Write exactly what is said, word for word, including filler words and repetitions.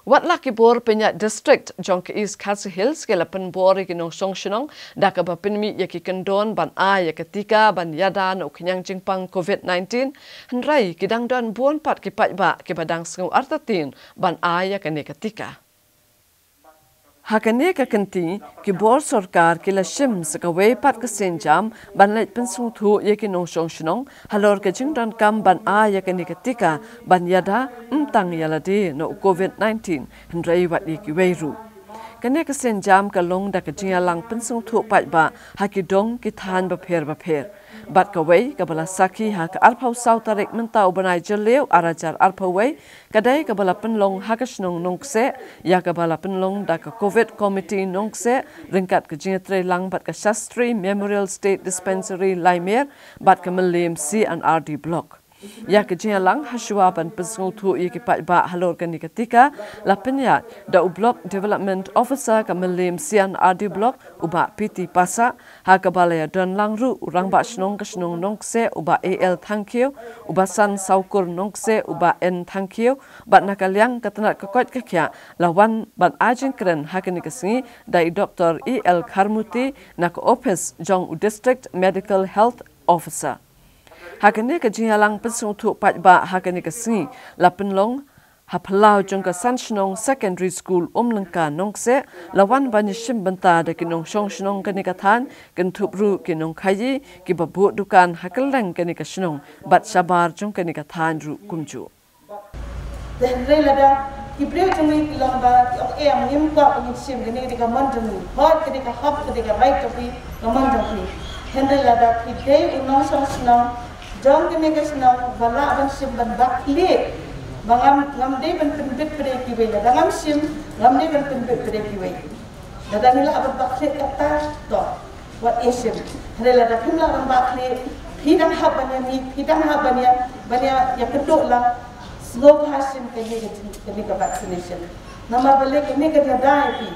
Wat la ki bor pynïaid district jong ka East Khasi Hills ki la pynbor ïa ki nongshong shnong da kaba pynmih ïa ki kyndon ban ai ïa ka tika ban ïada na u khñiang jingpang covid nineteen, hynrei ki dang don bun pat ki paidbah kiba dang sngew artatien ban ai ïa kane ka tika. Ha kane ka kynti, ki bor sorkar ki la shim sa kawei pat ka sienjam ban leit pynsngewthuh ïa ki nongshong shnong halor ka jingdonkam ban ai ïa kane ka tika ban ïada ym tang ïa lade na u covid nineteen, hynrei wat ïa kiwei ruh. Kane ka sienjam ka long da ka jingïalang pynsngewthuh paidbah ha ki dong ki thaiñ bapher bapher. Bad kawei kaba la sakhi ha ka arphew saw tarik mynta u bnai Jylliew ar hajar arphew wei, ka dei kaba la pynlong ha ka shnong Nongkseh, ïa kaba la pynlong da ka Covid Committee Nongkseh ryngkat ka jingïatreilang bad ka Shastri Memorial State Dispensary Laimer bad ka Mylliem C and R D Block. Ïa ka jingïalang ha shuwa ban pynsngewthuh ïa ki paidbah halor kane ka tika, la pynïaid da u Block Development Officer ka Mylliem C and R D Block, u Bah P T Passah, ha kaba la ïadon lang ruh u Rangbah Shnong ka shnong Nongkseh u Bah A L Thangkhiew, u Basan Sawkur Nongkseh u Bah N Thangkhiew, bad na ka liang ka tnat ka koit ka khiah la wan ban ai jingkren ha kane ka sngi da i Doktor E L Kharmuti na ka ophis jong u District Medical Health Officer. Ha kane ka jingïalang pynsngewthuh paidbah ha kane ka sngi la pynlong ha phyllaw jong ka San Shnong Secondary School Umlyngka Nongkseh, la wan ban ïashim bynta da ki nongshong shnong kane ka thaiñ, kynthup ruh ki nongkhaïi kiba buh dukan ha kylleng kane ka shnong bad shabar jong kane ka thaiñ ruh kumjuh. Te hynrei lada ki briew jong ngi ki long ba ki ong em ngim kwah ba ngin shim, kane ka dei ka mon jong ngi, hooid ka dei ka hok, ka dei ka right jong phi, ka mon jong phi. Hynrei lada phi dei u nongshong shnong jong kane ka shnong ba lah ban shim ban bad khlieh, ba ngam, ngam dei ban pynbit pyrshah kiwei, lada ngam shim ngam dei ban pynbit pyrshah kiwei. Lada ngi lah ban bad khlieh kata, to, wat ïa shim. Hynrei lada phim lah ban bad khlieh, phi dang hap ban ïa mih, phi dang hap ban ïa, ban ïa, ïakynduh lang, sngewbha shim kane ka jing, kane ka vaccination. Namar balei kane ka jada ïa phi.